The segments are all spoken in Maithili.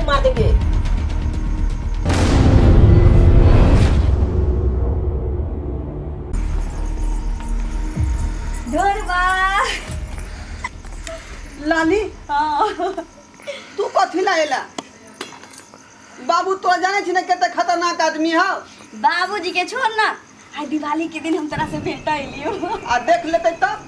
मार देंगे। ढोरबा। लाली। हाँ। तू कथी ला एला? बाबू तोरा जाने छी ना कते खतरनाक आदमी हौ। बाबूजी के छोड़ ना, आइ दिवाली के दिन हम तोरा से भेंट अइलियो। आ देख लेते तब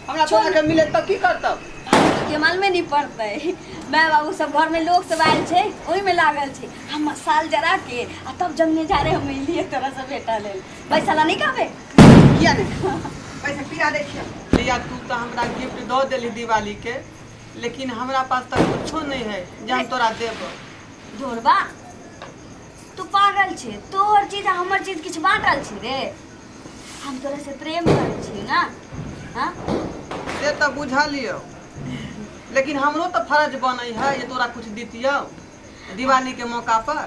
हमरा तोरा के मिले तब की करतब? बाबूजी के मालूमे नहीं पड़तै। माय बाबू सब घर में लोग सब आयल छै, ओहि में लागल छै। हम मसाल जरा के आ तब जंगले जा रहे हम अइलिए तोरा से भेंट लेल। पैसा ला नहीं कहबे? किया नहीं, पैसा पिया दै छियै। भैया तू तऽ हमरा गिफ्ट दऽ देली दिवाली के, लेकिन हमरा पास तऽ कुछो नहीं है जे हम तोरा देब। ढोरबा तू पागल छे, तोहर चीज आ हमर चीज किछु बाँटल छै रे? हम तोरा से प्रेम करै छियै ना। हाँ। से तऽ बुझलियौ, लेकिन हमरो तऽ फर्ज बनै है जे तोरा कुछ दितियौ दिवाली के मौका पर।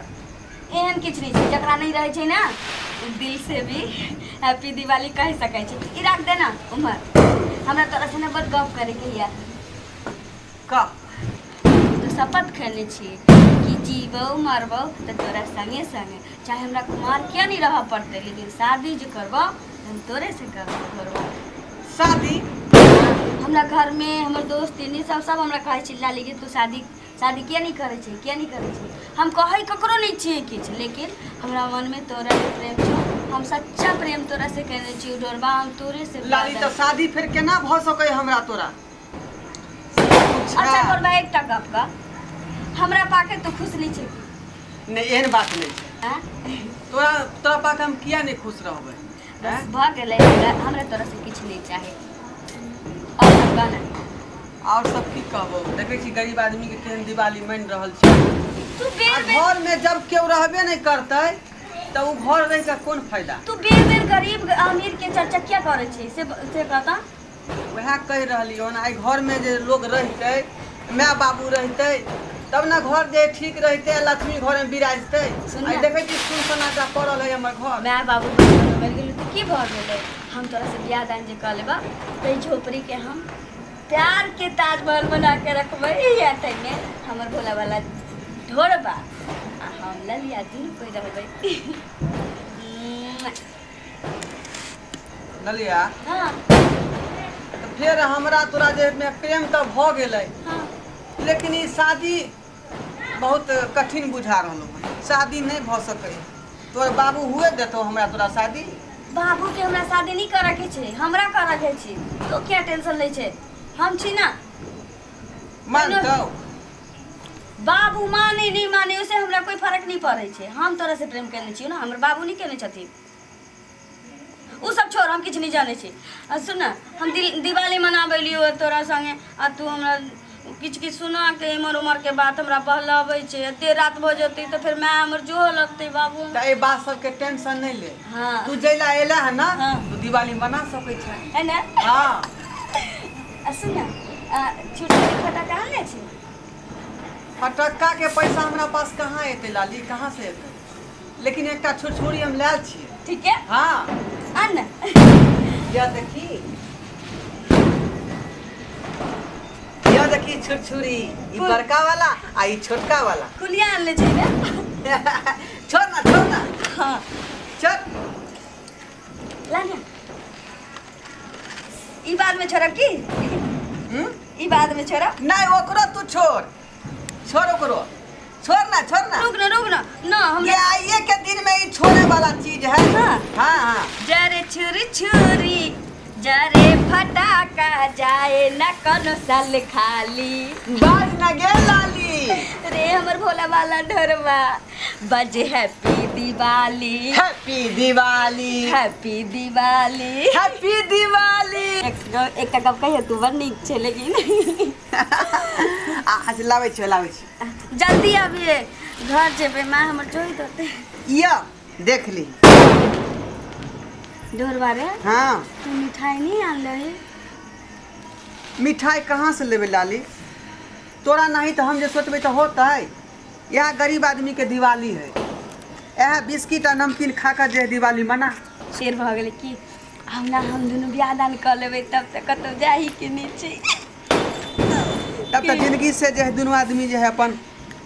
एहन किछु नहि छै, जकरा नहि रहै छै ने ओ दिल से भी हैप्पी दिवाली कहि सकै छै। ई राख दे ना उम्हर, हमरा तोरा से ने बड़ गप करैके यऽ। कह। तू शपथ खेने छी कि जीबौ मरबौ तऽ तोरा संगे संगे, चाहे हमरा कुमार किया नहीं रहऽ पड़तै, लेकिन शादी जे करबौ तऽ हम तोरे से करबौ घरवा। शादी? हमरा घर में हमर दोस्त इन्हीं सब सब हमरा कहै छै लाली कि तू शादी शादी किया नहीं करै छै, किया नहीं करै छै। हम कहै ककरो नहीं छियै किछु, लेकिन हमरा मन में तोरा से प्रेम छौ, हम सच्चा प्रेम तोरा से केने छियौ ढोरबा, हम तोरे से लाली तऽ शादी फेर केना भऽ सकै हमरा तोरा? अच्छा ढोरबा एकटा गप कह, हमरा पाके तू खुश नहीं छै? नहीं, एहन बात नहीं छै। आँय? तोरा तोरा पाके हम किया नहीं खुश रहबै? बस भऽ गेलै, हमरा हमरा तोरा से किछु नहीं चाही। और सब कह ना। और सब की कहबो, देखै छी गरीब आदमी के केहन दिवाली मनि रहल छै। तू बेर आ बेर घर में जब केओ रहबे नहीं करतै तऽ ओ घर रहि कऽ कोन फायदा? तू बेर बेर गरीब अमीर के चर्चा किया करै छी से से कहता। वएह कहि रहलियौ हन, आइ घरमे जे लोग रहितै, माय बाबू रहितै तब ने घर जे ठीक रहितै, लक्ष्मी घरमे बिराजतै। सुन आइ ने। देखै छी सुन सन्नाटा पड़ल है हमर घर। माय बाबू मरि गेल तऽ की भऽ गेलै? हम तोरा से बियाह दान जे कऽ लेबऽ तऽ ई झोपड़ी के हम प्यार के ताजमहल बना के रखबै। या ताहिमे हमर भोला वाला ढोरबा आ हम ललिया दुनू कोइ रहबै। ललिया। हाँ। तऽ फेर हमरा तोरा जे मे प्रेम तऽ भऽ गेलै, हाँ, लेकिन ई शादी बहुत कठिन बुझा रहलौ हन, शादी नहि भऽ सकै। तोहर बाबू हुए देतौ हमरा तोरा शादी? बाबू के हमरा शादी नहीं करे के छै, हमरा करे के छै। तो क्या टेंशन लै छै, हम छी ना। मानतौ? बाबू माने नहीं माने उसे हमरा कोई फर्क नहीं पड़ै छै। हम तोरा से प्रेम केने छियौ ना, हमर बाबू नहीं केने छथिन। उ सब छोड़, हम किछु नहीं जानै छी। आ सुन ना, हम दिवाली मनाबै लियौ तोरा संगे आ तू हमरा किछु किछु सुना के इम्हर उम्हर के बात हमरा बहलाबै छै। एते रात भऽ जेतै तऽ फेर माय हमर जोहऽ लगतै बाबू। तऽ एहि बात सबके टेंशन नहीं ले। हाँ। तू जैला एला है ना, हाँ, तू दिवाली मना सकै छै। है ना? हाँ। आ सुन ना, छुरछुरी फटाका आनले छी? फटक्का के पैसा हमरा पास कहाँ एतै लाली, कहाँ से एतै? लेकिन एकटा छुरछुरी हम लायल छियै। ठीक है। हाँ। आन ना। यह देखी, यह देखी छुरछुरी, ई बड़का वाला आ ई छोटका वाला। कुलिया आनले छै ने? छोड़ ना, छोड़ ना। हाँ। चल। ला ना, ई बाद में छोड़ब की? हम्म? ई बाद में छोड़ब? नहीं, ओकरो तू छोड़, छोड़ ओकरो, छोड़ ना, छोड़ ना। रुक ना, रुक ना ना हम ये आइए के दिन में ई छोड़े वाला चीज है। हाँ। हाँ हाँ। जरे छुरी छुरी जरे फटाका जाए न कोनो साल खाली। बाज न गे लाली। रे हमर भोला वाला ढोरबा, बजे happy Diwali. Happy Diwali. Happy Diwali. Happy Diwali. एकटा गप कहियो, तू बड़ नीक छै लेकिन। आज लाबै छी, लाबै छी। जल्दी आबिए, घर जेबै, माँ हमर जोइत होतै। या देख ली। ढोरबा रे। हाँ। तू मिठाई नहीं आनले? मिठाई कहाँ से लेबै लाली? तोरा नहीं तऽ हम जे सोचबै तऽ होतै? इएह गरीब आदमी के दिवाली है, इएह बिस्किट आ नमकीन खा कऽ जे दिवाली मना। शेर भऽ गेलै कि हमरा हम दुनू बियाह दान कऽ लेबै तब तऽ कतहु जाही के नहि छै। तब तऽ जिंदगी से जे है दुनू आदमी जे है अपन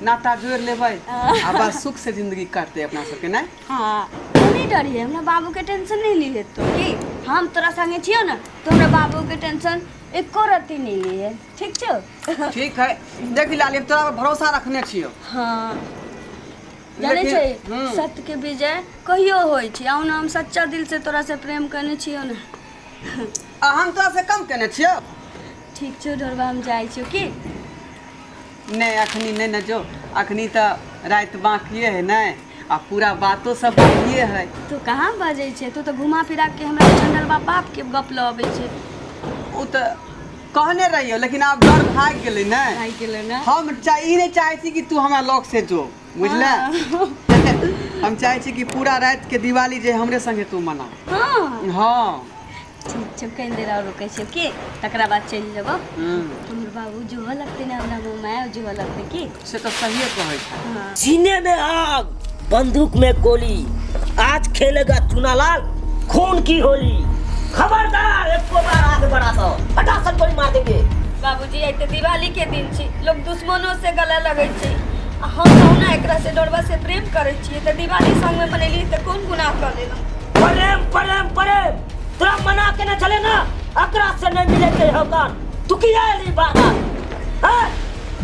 नाता जोड़ि लेबै आ बस सुख से जिंदगी काटतै अपना सबके नहि। हाँ, तू नहीं डरिहे, हमरा बाबू के टेंशन नहीं लिए तो की हम तोरा संगे छियो ना, तो हमरा बाबू के टेंशन एको रत्ती नहीं लिए, ठीक छौ? ठीक है, देखी लाली, हम तोरा पर भरोसा रखने छियो। हाँ, जानै लेकिन- छै, सत्य के विजय कहियो होइ छै। आउ ना, हम सच्चा दिल से तोरा से प्रेम करने छियो ना। आ हम तोरा से कम केने छियो? ठीक छौ ढोरबा, हम जाइ छियो की। नहि, अखनी नहि ने जो, अखनी तऽ राति बाकिए है नहि, आ पूरा बातो सब बाकिए है। तू कहाँ बजै छै? तू तऽ घुमा फिरा के हमरा चंडलबा बाप के गप लऽ अबै छै। ओ तऽ कहने रहियो, लेकिन आब डर भागि गेलै ने। भागि गेलै ने। हम ई नहि चाहै छी कि तू हमरा लग से जो, बुझले? हम चाहै छी कि पूरा राति के दिवाली जे हमरे संगे तू मना। हाँ। हाँ। ठीक छै, कनि देर और रुकै छियौ की, तकरा बाद चलि जेबौ। हमर बाबू जोहऽ लगतै ने, हमरा माय जोहऽ लगतै की। से तऽ सहिए कहै छै। हाँ। सीने में आग, बंदूक में गोली, आज खेलेगा चुनालाल खून की होली। खबरदार एको बार आगे बढ़ा तो फटाफट गोली मार देंगे। बाबूजी, आइ तऽ दिवाली के दिन छी, लोग दुश्मनो से गला लगै छै, आ हम कहुना एकरा से डरबा से प्रेम करै छियै, तऽ दिवाली संग में मनेली तऽ कोन गुनाह कऽ लेलहुँ? प्रेम प्रेम प्रेम तोरा मना के न चले ना, अकरा से नहीं मिले के होकान। तू किया एली बाहर? हाँ,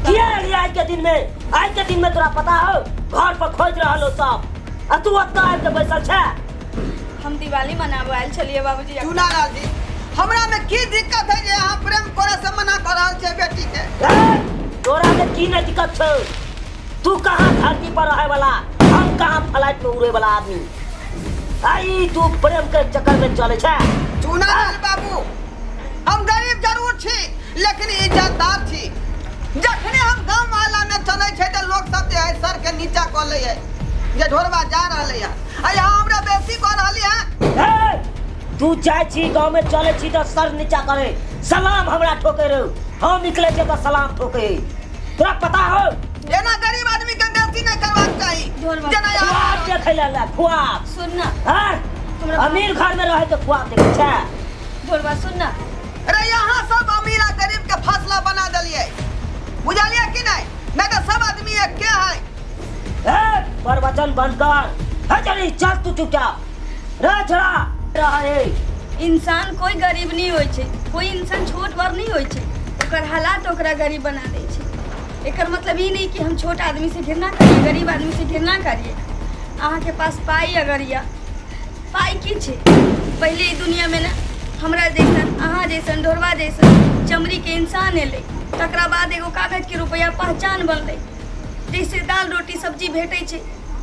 किया एली आज के दिन में? आज के दिन में तोरा पता हो घर पर खोज रहल हो सब, आ तू ओतऽ आबि के बैसल छै। हम दिवाली मनाबऽ आयल छलियै बाबूजी। चुनालाल जी, हमरा में की दिक्कत है जे अहाँ प्रेम करे से मना कर रहल छै बेटी के? ए, तोरा में की नहीं दिक्कत छौ? तू कहाँ धरती पर रहे वाला, हम कहाँ फ्लाइट में उड़े वाला आदमी। आई तू प्रेम के चक्कर में चले छै। चुनालाल बाबू, हम गरीब जरूर छी लेकिन इज्जतदार छी। जखने हम गाँव मोहल्ला में चले छै तऽ लोग सब जे है सर के नीचा कऽ लै है जे ढोरबा जा रहलै है, आ यहाँ हमरा बेसी कऽ रहली है। ए, तू जाइ छी गाँव में चले छी तऽ सर नीचा करे सलाम हमरा ठोके रे, हम निकले छियै तऽ सलाम ठोके, तोरा पता हो? एना गरीब आदमी के बेइज्जती नहीं करबाक चाही। ढोरबा। जेना यहाँ खुआब देखै लए ला, खुआब। सुन ना। हाँ? हमरा- अमीर घर में रहे तऽ खुआब देखै छै। ढोरबा सुन ना। अरे यहाँ सब अमीर आ गरीब के फासला बना देलिए, बुझलिए कि नहीं? नहीं तो सब आदमी एके है। ए, प्रवचन बंद कर। हे चली चल तू चुपचाप रे छोड़ा रहा है। इंसान कोई गरीब नहीं होइ छै, कोई इंसान छोट बड़ नहीं होइ छै, ओकर हालात ओकरा गरीब बना दै छै। एकर मतलब ई नहीं कि हम छोट आदमी से घृणा करिए, गरीब आदमी से घृणा करिए। अहाँके पास पाइ अगर यऽ, पाइ की छै? पहिले ई दुनिया में ने हमरा जैसन, अहाँ जैसन, ढोरबा जैसन चमड़ी के इंसान एलै, तकरा बाद एगो कागज के रुपया पहचान बनलै, जैसे दाल रोटी सब्जी भेटै छै।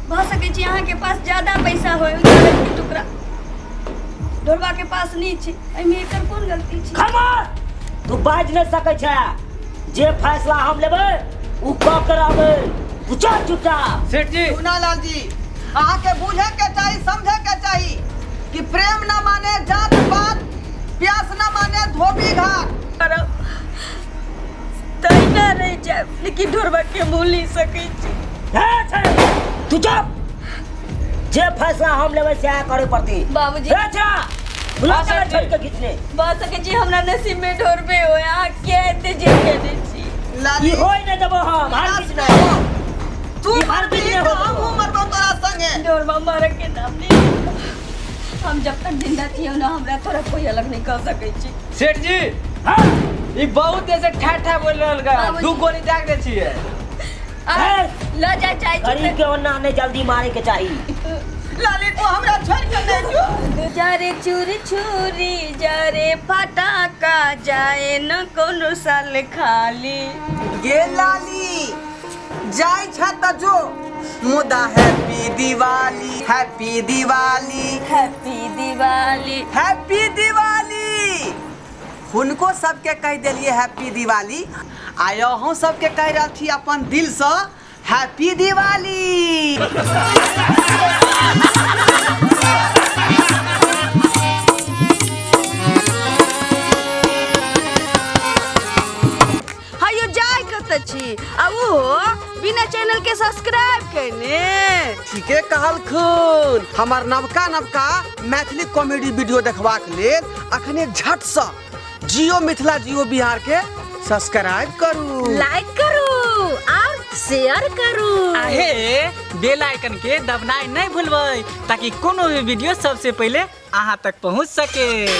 भऽ सकै छै अहाँके पास ज्यादा पैसा होय, ओहि कागज के टुकड़ा ढोरबा के पास नहि छै, एहिमे एकर कोन गलती छै? खबर तू बाजि नहि सकै छै, जे फैसला हम लेबै उ कऽ के रहबै, तू चल चुपचाप। सेठ जी। चुनालाल जी, अहाँके बुझे के चाही, समझे के चाही कि प्रेम न माने जात पात, प्यास न माने धोबी घाट। करब तहिना रहि जायब, लेकिन ढोरबा के भूल नहीं सकै छी। हे छै, तू चुप, जे फैसला हम लेबै सएह करे पड़तै। बाबूजी। हे छा, बुला हाँ, चले सेठ जी। छोड़ के घिचने। भऽ सकै छी हमरा नसीब में ढोरबे होय, अहाँ किया एते जिद केने छी? लाली, ई होय नहि देबो हम, हर विनाश किछु नहि नहि। हो। तू ई हर मरबी किछु नहि तऽ हो देबो। हमहूँ मरबौ तोरा संगे। ढोरबा मरऽ के नाम नहीं लेब। हम जब तक जिंदा छियै ना, हमरा तोरा कोई अलग नहीं कर सकै छी। सेठ जी। हाँ। ई बहुत ऐसे ठा ठा बोल रहल गा, बाबूजी। दू गोली दाग दे छियै। आ, लऽ जाय चाहै छी गरीब के ओना नहि जल्दी मारे के चाही। लाली, तू हमरा छोड़ के नहीं जो। जा रे चूर छुरी, जा रे फटाका, जाए न कोनो साल खाली। गे लाली, जाय छ त जो, मुदा happy Diwali, happy Diwali, happy Diwali, happy Diwali. हुनको सबके कहि देलिए हैप्पी दिवाली, आ अहूँ सबके कहि रहल छी अपन दिलसँ हैप्पी दिवाली। हयो जाय कतऽ छी, आ ओहो बिना चैनल के सब्सक्राइब केने? ठीके कहलखुन। हमर नवका नवका मैथिली कॉमेडी वीडियो देखबाक लेल अखने झटसँ जियो मिथिला जियो बिहार के सब्सक्राइब करू, लाइक करू और शेयर करू। आहे बेल आइकन के दबनाइ नहीं भूलबै ताकि कोनो भी वीडियो सबसे पहले अहाँ तक पहुँच सके।